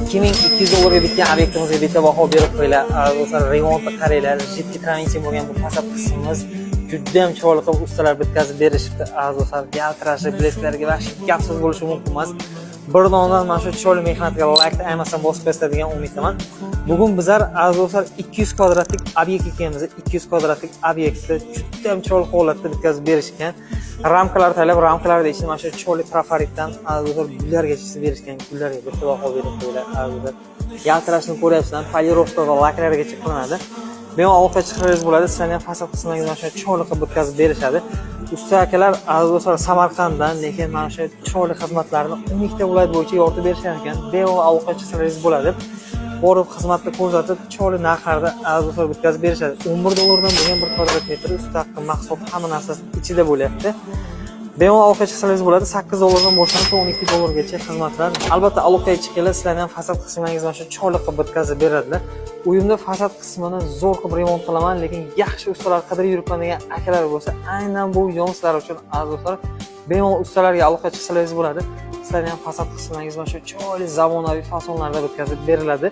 2200 dollarga bitgan obyektimizga bitta baho berib qo'yinglar. Aziz do'stlar, remontni qaranglar. Жидкий travertin bo'lgan bu fasad qismimiz juda ham chiroyli qilib ustalar bitkazib berishibdi. Aziz do'stlar, yaltirashi, блеск larga вообще gapsiz bo'lishi mumkin emas. Bir donadan mana shu chiroyli mehnatga laykni aymasdan bosib qo'yasizlar degan umiddaman. Bugun bizlar, aziz do'stlar, 200 kvadratlik obyektga kelamiz. 200 kvadratlik obyektni juda ham chiroyli holatda bitkazib berishgan. Ramkalar tanlab, ramkalarni ichida mana shu chiroyli trafaretdan, aziz do'stlar, gullarga chizib berishgan. Gullarga bitta baho berib qo'yinglar, aziz do'stlar. Yaltirashini ko'ryapsizlar, полировка va laklargacha qilinadi. Bemalol aloqa chiqaringiz bo'ladi. Sizlarni ham fasad qismlaringizni mana shu chiroyli qilib bitkazib berishadi. Usta akalar, aziz do'stlar, Samarqanddan, lekin mana shu chiroyli xizmatlarni 12 ta viloyat bo'yicha yoritib berishar ekan. Bemalol aloqa chiqaringiz bo'ladi. Borib xizmatni ko'rsatib, chiroyli narxlarda, aziz do'stlar, bitkazib berishadi. 11 dollardan bo'lgan 1 kvadrat metr usta haqqi, mahsulot, hamma narsasi ichida bo'lyapti. Bemalol aloqa chiqsangiz bo'ladi. 8 dollardan boshlanib 12 dollargacha xizmatlar. Albatta aloqaga chiqinglar, sizlarni ham fasad qismlaringizni mana shu chiroyli qilib bitkazib beradilar. Uyimda fasad qismini zo'r qilib remont qilaman, lekin yaxshi ustalar qidirib yuribman degan akalar bo'lsa, aynan bu videom sizlar uchun, aziz do'stlar. Bemalol ustalarga aloqa chiqsangiz bo'ladi. Sizlarni ham fasad qismlaringiz mana shu chiroyli zamonaviy fasonlarda bitkazib beriladi.